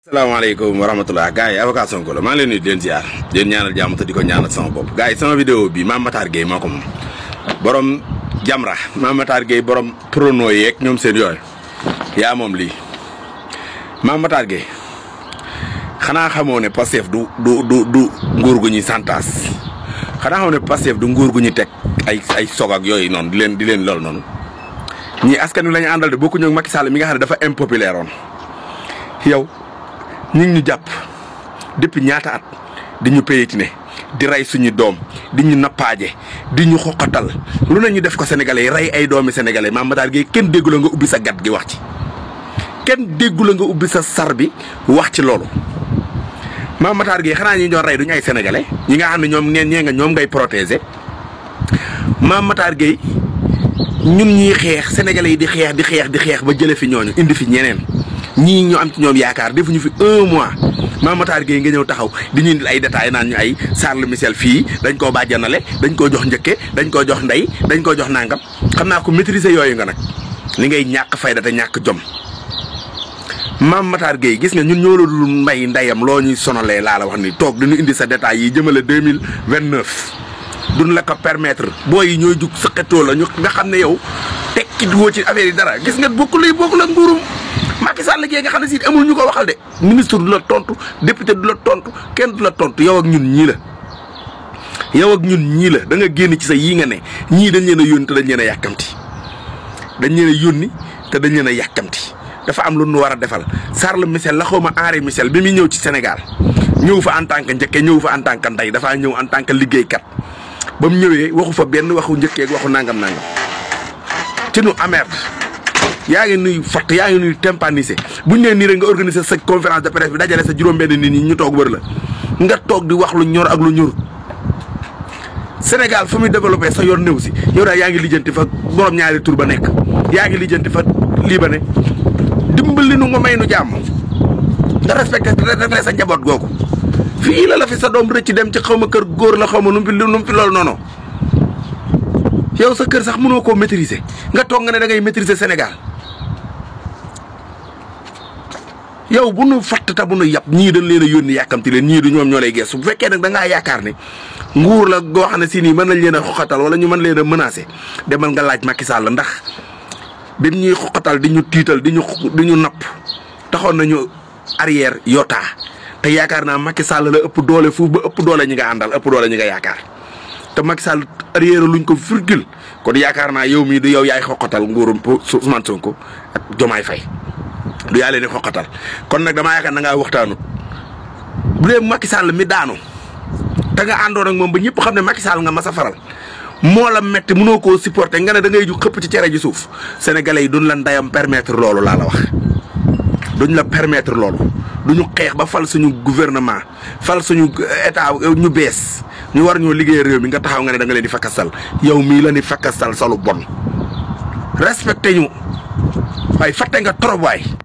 Assalamualaikum warahmatullahi gars yi avocat Sonko la maa ngi leen nuyu di leen ziar di leen ñaanal jàmm te di ko ñaanal sama bopp gars yi sama vidéo bi Mame Matar Gueye moo ko moom borom Jamra Mame Matar Gueye borom prono yeeg ñoom seen yooyu yaa moom lii Mame Matar Gueye xanaa xamoo ne Pastef du nguur gu ñuy santaas xanaa xamoo ne Pastef du nguur gu ñu teg ay sog ak yooyu noonu di leen lool noonu ñii askan wi la ñu àndal de bokkuñu ak Macky Sall mi nga xam ne dafa impopulaire woon yow ñu ngi ñu jàpp depuis ñaata at di ñu péyitine di rey suñu doom di ñu nappaaje di ñu xoqatal lu ne ñu def ko sénégalais yi rey ay doomi sénégalais Mame Matar Gueye kenn déggu la nga ubbi sa gat gi wax ci kenn déggu la nga ubbi sa sar bi wax ci loolu Mame Matar Gueye xanaa ñi ñoo rey duñu ay sénégalais ñi nga xam ne ñoom ñee nga ñoom ngay protéger Mame Matar Gueye ñun ñuy xeex sénégalais yi di xeex ba jële fi ñooñu indi fi ñeneen ñii ñu am ci ñoom yaakaar defuñu fi 1 mois Mame Matar Gueye nga ñëw taxaw di ñu indil ay détails naan ñu ay Charles Michel fii dañ koo bàjjanale dañ koo jox njëkke dañ koo jox ndey dañ koo jox nangam xam naa ko maîtriser yooyu nga nag li ngay ñàkk fayda te ñàkk jom Mame Matar Gueye gis nga ñun ñoo la dul mbay ndeyam loo ñuy sonalee laa la wax ni toog diñu indi sa détails yi jëmale 2029 duñ la ko permettre booy yi ñooy jug sëqatoo la ñu nga xam ne yow tekki woo ci affaire yi dara gis nga bokkul ak nguurum Macky Sall gi nga xam ne si amul ñu ko waxal de ministre du la tontu député du la tontu kenn du la tontu yow ak ñun ñii la da nga génn ci sa yii nga ne ñii dañ leen a yónni te dañ leen a yàkkamti dafa am lu nu war a defal Charles Michel la xawma Henri Michel bi muy ñëw ci Sénégal ñëw fa en tant que njëkke ñëw fa en tant que ndey dafaa ñëw en tant que liggéeykat ba mu ñëwee waxu fa benn waxu njëkkeeg waxu nangam ci nu amerde yaa ngi nuy fatt yaa ngi nuy tympanisé buñ nee nii rek nga organiser sa conférence de presse bi dajale sa juróom-benn nit ñi ñu toog wër la nga toog di wax lu ñor ak lu ñor Sénégal fu muy développé sa yoon néew si yow daal yaa ngi lijjanti fa borom ñaari tur ba nekk yaa ngi lijjanti fa lii ba ne dimbali nu nga may nu jàmm nga respecté sa njaboot googu fii la fi sa doom rëcc dem ci xaw ma kër góor la xaw ma nu mu fi loolu noonu yow sa kër sax mënoo koo maîtriser nga toog nga ne da ngay maîtriser Sénégal yow bu nu fatt ta bu nu yàpp ñii dañ leen a yónni yàkkamti leen ñii du ñoom ñoo lay gestu bu fekkee nag da ngaa yaakaar ne nguur la goo xam ne si nii mën nañ leen a xoqatal wala ñu mën leen a menacer demal nga laaj Macky Sall ndax bi ñuy xoqatal di ñu tiital di ñu napp taxoon nañu arrière yota te yaakaar naa Macky Sall la ëpp doole fuuf ba ëpp doole ñi nga àndal ëpp doole ñi nga yaakaar te Macky Sall arrière luñ ko virgule kon yaakaar naa yow mii du yow yaay xoqatal nguurum Ousmane Sonko ak Diomaye Faye du yaa leen di xoqatal kon nag damaa yaakaar na ngaa waxtaanut bu dee Macky Sall mi daanu te nga àndoon ak moom ba ñëpp xam ne Macky Sall nga mas a faral moo la metti mënoo koo supporter nga ne da ngay ju xëpp ci cere ji suuf sénégalais yi duñ la ndayam permettre loolu laa la wax duñ la permettre loolu duñu xeex ba fal suñu gouvernement fal suñu état ñu bees ñu war ñoo liggéey réew mi nga taxaw nga ne da nga leen di fakkastal yow mii la ni fakkastal salu bon respecté ñu waaye fàtte nga trop waay